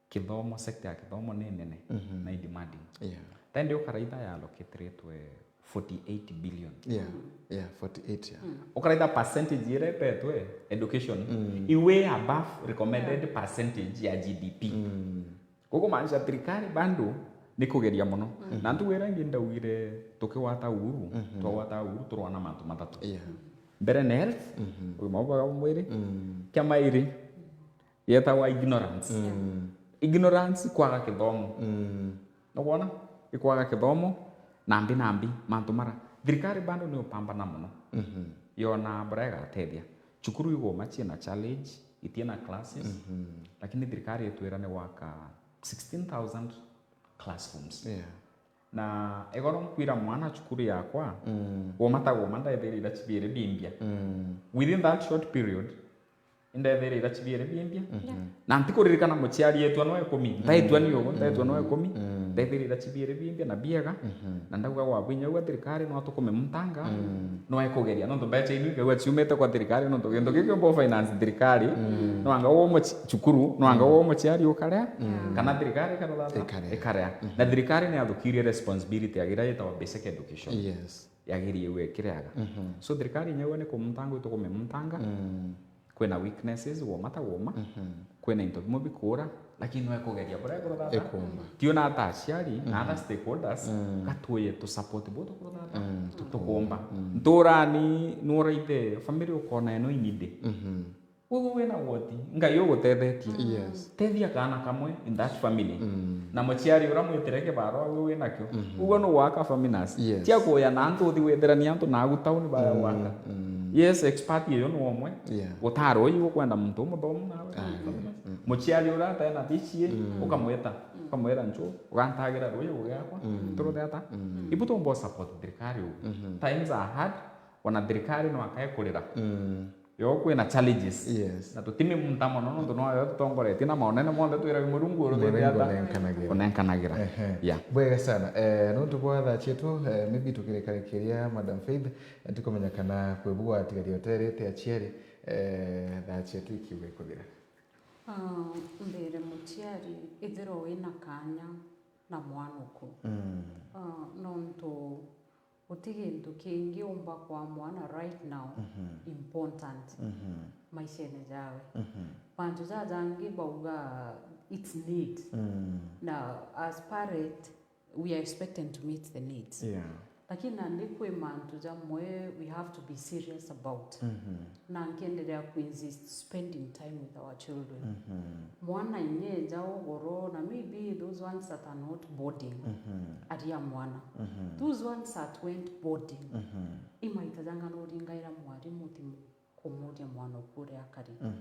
Kithomo, sector ya kithomo ni nene, mhm, na i demanding. Yeah. Tendi ukaraitha ya allocate-ritwe forty-eight billion. Yeah, yeah, forty-eight, yeah. Mm. Ukaraitha percentage iria ipetwe education, mm, i way above recommended, yeah, percentage ya G D P. Mm. Gukumaanisha thirikari bado ni kugeria mono. Mm. Na ntugu iria ingi ndaugire tukigwata uhuru, mhm, twagwata uhuru turwana mantu mathatu. Yeah. Mbere ni health, Mhm. ugima bwega bwa mwiri. Mm. Kia mairi, yetagwa ignorance. Mm. Ignorance, kwaga kithomo. Mm. Nukwona? Ikwaga kithomo, nambi nambi, mantu mara. Thirikari bado ni upambana mono. Mhm. Yona buria igatethia. Cukuru iguma ciina challenge, itiina classes, Mhm. lakini thirikari itwira ni gwaka sixteen thousand classrooms. Yeah. Na igoro nkwira mwana cukuru yakwa, Mm. goma ta goma, ndethire ira cibiiri bimbia. Mm. Within that short period, indethire ira cibiiri bimbia. Mhm. Yeah. Na ntikuririkana muciari etwa no ikumi. Ntaitwa ni ugu, ntaitwa no ikumi. Mm. Ndethire ira cibiiri bimbia na biega. Mhm. Na ndauga gwa bwinya ugwa thirikari no tukume mutanga. Mm. No ikugeria, nontu mbeca inu ikagua ciumite kwa thirikari, nontu gintu kiu kiumba finance thirikari. Mm. No anga wo muci-, cukuru, no anga Mm. wo muciari ukarea, Mm. kana thirikari ikarutha ata? Ikarea. Ikarea. Mhm. Na thirikari ni yathukirie responsibility ya gira yetagwa basic education. Yes. Yagirie gwikiriaga. Mhm. So thirikari inya ni kumutanga, itukume mutanga. Mm. Kwina weaknesses, woma ta woma. Mhm. Kwina into bimwe bikura, lakini no ikugeria buria ikurutha ata? Ikumba. Tiona ata aciari na Mhm. other stakeholders, Mm. gatweye tu support bo tukurutha ata? Mm, tukumba. Tukumba. Mm. Nturani, nuraithe family ukona ino inide. Mhm. Wewe wina woti, Ngai ugutethetie. Yes. Tethia kaana kamwe in that family. Mm. Na muciari uria mwitire kibaro wewe winakio. Mhm. Uguo no gwaka families. Yes. Tia kuya na antu uthi withirania antu nagu town bara Mm, gwaka. Mm. Yes, expert iyo ni omwe. Yeah. Gutara uyu ukwenda muntu umuthomu nawe. Ah, families. Mm. Muciari uria atena B C A, Mm. ukamwita. Ukamwira nchu, ugantagira ruyu giakwa. Mm. Turuthe ata? Mm. Ibu tumbo support thirikari ugu. Mhm. Times are hard, ona thirikari no akae kurira. Mm. Yo kwina challenges. Yes. Na tutimi munta mono nontu no yo tutongoretie na maonene monthe twiragwa Murungu uruthite Murungu ata? Unenkanagira. Unenkanagira. Ehe. Yeah. Bwega sana. Eh, nontu bwa thaa cietu, eh, maybe tukirikarikiria Madam Faith, eh, tikumenya kana kwi bu gwatigaria uterite aciari, eh, thaa cietu ikiuga ikuthira. Ah, mbere muciari, ithirwa wina kanya na mwana uku. Mm. Ah, nontu guti gintu kingi umba kwa mwana right now Mhm. important Mhm. maishene jawe. Mhm. Bantu jajangi bauga it's need. Mm. Na as parent, we are expected to meet the needs. Yeah. Lakini nandi kwi mantu jamwe we have to be serious about. Mhm. Na nkiendelea ku insist spending time with our children. Mhm. Mwana inyeja ugoro, na maybe those ones that are not boarding, Mhm. aria mwana. Mhm. Those ones that went boarding, Mhm. imaita janga nuringaira mwarimu thimu kumuria mwana uku uria akari. Mhm.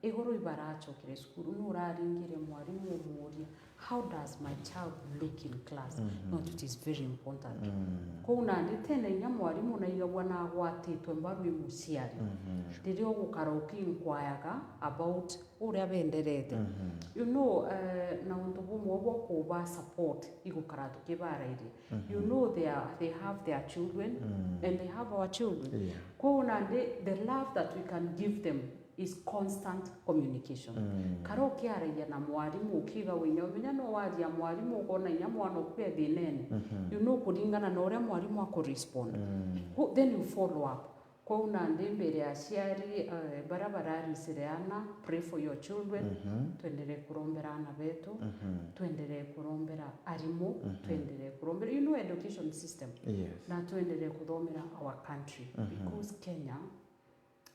Igoro ibaracokire cukuru, nuraringire mwarimu umuria, "How does my child look in class?" Mhm. Nontu it is very important. Mm. Kou nandi tena inya mwarimu naigagua nagwatitwe mbaru i muciari. Mhm. Riria ugukara ukinkwayaga about uria benderete. Mhm. You know, eh, na untu bumwe bwa kuba support igukara tukibarairie. Mhm. You know they are, they have their children Mm. and they have our children. Yeah. Kwou nandi, the love that we can give them is constant communication. Mm. Kara ukiaragia na mwarimu, ukiga winya, umenya no waria mwarimu, ukona inya mwana uku e thinene. Mhm. You know, kuringana na uria mwarimu akurespond. Mm. Ku-, then you follow up. Kwou nandi mbere ya aciari, eh, baria bararicire ana, pray for your children. Mhm. Twenderee kurombera ana betu. Mhm. Twenderee kurombera arimu. Mhm. Twenderee kurombera, you know, education system. Yes. Na twenderee kuthomera our country. Mhm. Because Kenya,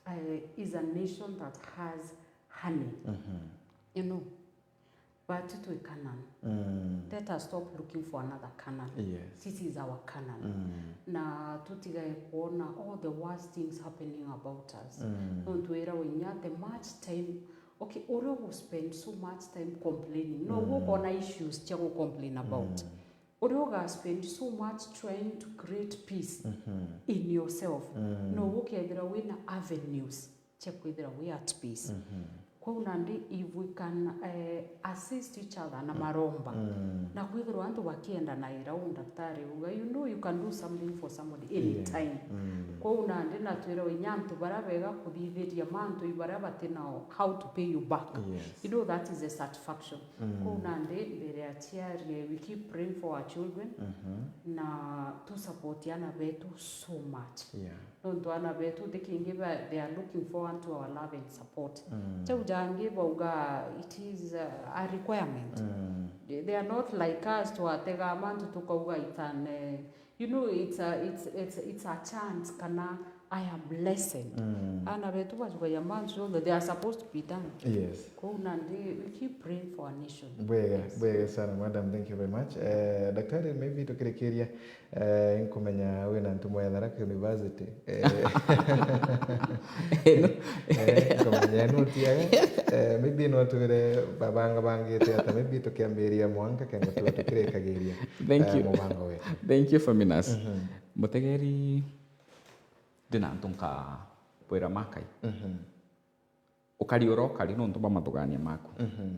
eh, is a nation that has honey. Mhm. You know, but twi Canaan. Mm. Let us stop looking for another Canaan. Yes. This is our Canaan. Mm. Na tutigae kuona all the worst things happening about us. Mm. Nontu wira winya the much time, okay, uria ugu spend so much time complaining. No, mm, ukona issues cia gu complain about. Mm. Uria uga spend so much trying to create peace, mhm, in yourself. Mm. No ukethira wina avenues cia kwithira wi at peace. Mhm. Kwou nandi, if we can, eh, assist each other na maromba, mm, na kwithirwa antu bakiendanaira, uu ndaktari auga, you know, you can do something for somebody anytime. Yeah. Mm. Kwou nandi natwirwa inya antu baria bega kuthithiria mantu i baria batina how to pay you back. Yes. You know, that is a satisfaction. Mm. Kwou nandi mbere ya ciarie, we keep praying for our children, mhm, na tu support ana betu so much. Yeah. Nontu ana betu, the kingi ba, they are looking forward to our love and support. Mm. Jau jangi bauga, it is, uh, a requirement. Mm. They, they are not like us, twatega mantu tukauga it's an, uh, you know, it's a, it's, it's, it's a chance, kana I am blessed. Mm. Aana betu bajukagia months jonthe, they are supposed to be done. Yes. Kou nandi, we keep praying for our nation. Bwega, yes, bwega sana, madam, thank you very much. Eh, daktari, maybe tukirikiria, eh, nkumenya wina ntumo ya Tharaka University. Eh, eh, nkumenya nutiaga. Eh, maybe no twire babanga bangite ata, maybe tukiambiria mwanka kenda tuba tukirikagiria, thank eh, you, mubango wetu. Thank you, Feminas. Mhm. Mutegeri, ndina antu nkakwira makai. Mhm. Ukari uria ukari nontu bwa mathugania maku. Mhm.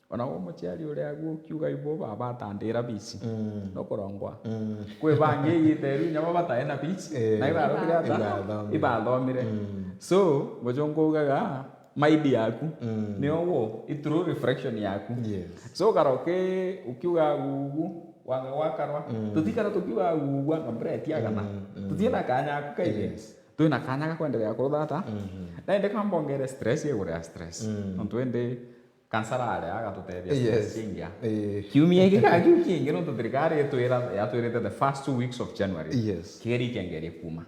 Ona we muciari uria agu ukiuga ibo baba atandira bici, mm, no kurongwa. Mm. Kwi bangi iyite iru inya bo batae na bici, eh, na ibathomire ata? Ibathomire. Ibathomire. Mm. So, mucungu ugaga, mind yaku, mm, nio wo, i true reflection yaku. Yes. So, ukaroke ukiuga gugu, wanga gwakarwa. Mm. Tutikara tukiuga gugu, anga mbura itiagana. Mm, mm. Tutina kanya aku kairi. Yes. Twina kanya ga kwenderea kurutha ata? Mhm. Na indi kambongere stress iguru ya stress. Mm. Nontu indi kansara aria agatutethia, yes, stress ciingia. Eh. Kiumia giki kana kiu kingi, nontu thirikari itwira, yatwirite the first two weeks of January, yes, kigeri ikengerie kuuma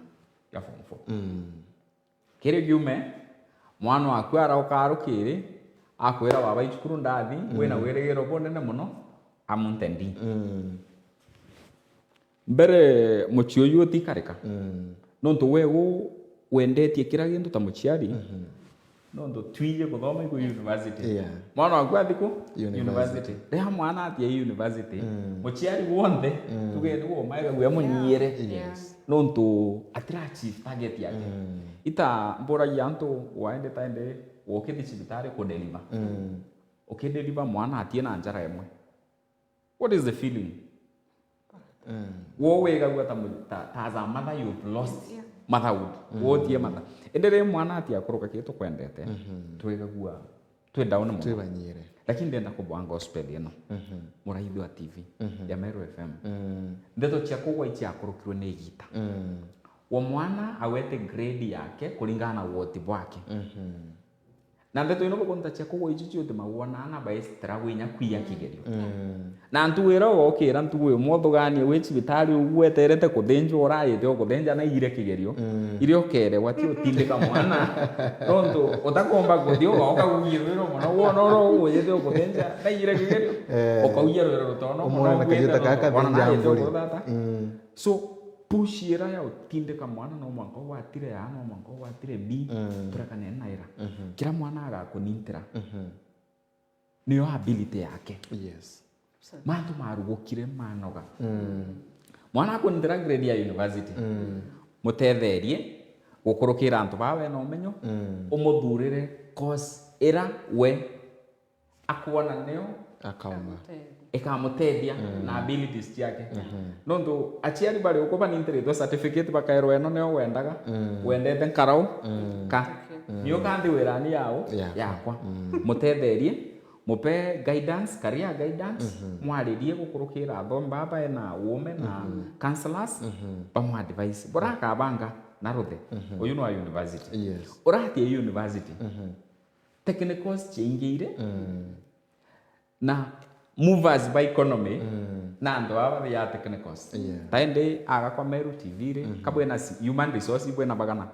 ya form four. Mm. Kiri kiume, mwana waku arauka rukiri, akwira, "Baba, icukuru ndathi, mm, wina wirigiro bunene muno, amuntendi." Mm. Mbere mucii uyu utikarika. Mm. Nontu we u wendetie kira gintu ta muciari. Mhm. Nontu twiji kuthoma iku university. Yeah. Mwana waku athi ku? University. University. Riria mwana athie university, mm, muciari wonthe, mm, tuge niwe umaega guya munyiire. Yeah. Yes. Nontu atira achieve target yake. Mm. Ita mburagia antu, waende taende, wokithi cibitari kudeliver. Mm. Ukideliver mwana atie na njara imwe. What is the feeling? Mm. Wo wigagua ta mu-, ta, ta as a mother you've lost, yeah, motherhood. Mm. Wo tie mother. Indi riria mwana atia kuruka kiri tukwendete, mhm, twigagua twi down muno. Twibanyire. Lakini ndenda kubwa gospel ino. Mhm. Muraithi wa T V, mhm, ya Meru F M. Mm. Ndeto cia kugwa iciakurukirwe ni igita. Mm. Wo mwana awete grade yake kuringana na woti bwake. Mhm. Na ndeto ino bukunta cia kugwa icio ciutimagwa na ana baesitira winya kwia, mm, kigerio. Mm. Na ntugu iria ugokira ntugu imwe uthuganie wi cibitari ugu weterete kuthinjwa, urayite o kuthinja na igire kigerio. Mm. Iria ukeregwa ti utindika mwana, nontu utakomba kuthi ugoka gugie rwiro mono, wona uro ugujite o kuthinja na igire kigerio, eh, ukaugia rwiro rutono mono, umwana kagiita gaka wona kathinja nayite mburi. Ukurutha ata? Mm. So, push ira ya utindika mwana no mwanka ugwatire A, no mwanka ugwatire B, mm, turekane na ira. Mhm. Kira mwana agakunintira. Mhm. Niyo ability yake. Yes. Mantu marugukire manoga. Mm. Mwana akunintira grade ya university. Mm. Mutetherie gukurukira antu baa wena umenyo, mm, umuthurire course ira we akwona nio akauma. Ikamutethia, mm, na abilities ciake. Mhm. Nontu aciari bari uku banintiritwe certificate, bakairwa ino nio wendaga, mm, wendete nkarau, mm, ka. Mm. Nio kandi wirani yao, yakwa. Yakwa. Mm. Mutetherie, mupe guidance, career guidance, mhm, mwaririe gukurukira athomi baba ena uume na, mhm, counselors, mhm, bamu advise. Burakabanga na ruthe. Mhm. Uyu ni wa university. Yes. Urathie university. Mhm. Technicals ciaingire. Mm. Na movers ba economy, mm, na antu aba ya technicals. Yeah. Taende aga kwa Meru T V ri, mhm, kabwena si-, human resource ibwena bagana.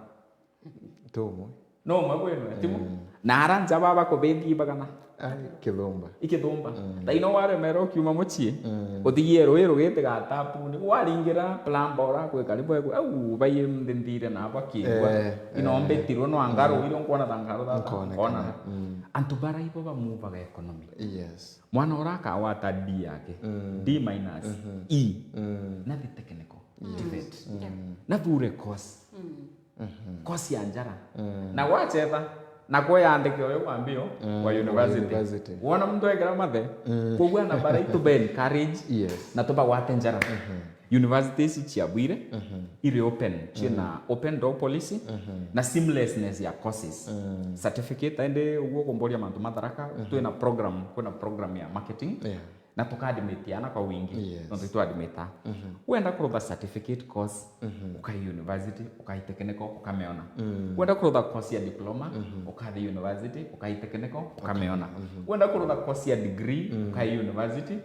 Tumwe. No mabwena, timu. Mm. Na ara nja baba kubethi bagana. Ai, kithumba. Ikithumba. Mm. Taino waremera ukiuma mucii, mm, uthigie rui rugite gatapuni, waringira plumber ura kwi karibu egu, au baie nthithire na bakigwa. Eh, ino, eh, mbitirwe no anga, mm, rui ru nkwona ta nkaru thata, nkonekana. Nkonana. Mm. Antu bara ibo bamuvaga economy. Yes. Mwana ura akawata D yake, mm, D minus, mhm, E, mm, nathi technical, yes, TVET. Mm. Nathure course. Mm. Mhm. Course ya njara. Mm. Na gwachetha, na kweyandike uyu wa mbio, mm, wa university. University. Wona muntu ekira mathe, mm, koguo ana bara itu be encourage, yes, na tubagwate njara. Mhm. University ici cia bwire, mhm, iri open, ciina, mhm, open door policy, mhm, na seamlessness ya courses. Mm. Certificate, indi uguo kumboria mantu matharaka, mhm, twina program, kwina program ya marketing, yeah, na tukaadmit ana kwa wingi. Yes. Nontu itwaadmita. Mhm. Wenda kurutha certificate course, mhm, ukai university, ukai technical, ukameona. Mm. Wenda kurutha course ya diploma, mhm, ukathi university, ukai technical, ukameona. Mhm. Wenda kurutha course ya degree, mm, ukai university,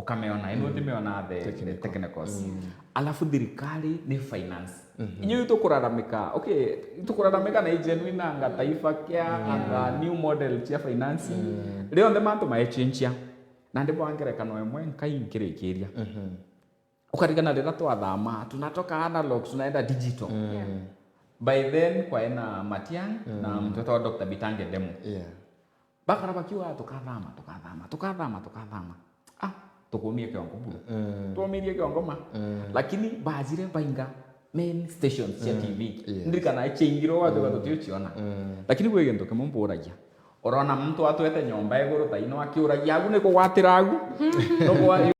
Ukameona, ino utimeona the, the technicals. Alafu thirikari ni finance. Inyo itukuraramika, okay, itukuraramika na ijenwi na anga Taifa Care, anga new model cia finance. Rionthe mantu maechenjia. Na ndi bwa ngerekano imwe nkai nkirikiria. Ukarigana rira twathama, tunatoka analog, tunaenda digital. By then, kwaena Matiang na mtu wetagwa Doctor Bitange Demo. Bakara bakiuga, "Tukathama, tukathama, tukathama, tukathama." Ah, tukumie kiongo buru. Tumirie kiongo ma. Lakini bajire bainga main stations cia T V. Ndirikana ichingirwo watu watu tio chiona. Lakini gwe gintu kimwe mburagia. Urona muntu atwete nyomba iguru ta ino akiuragia agu ni kugwatira agu. No kwa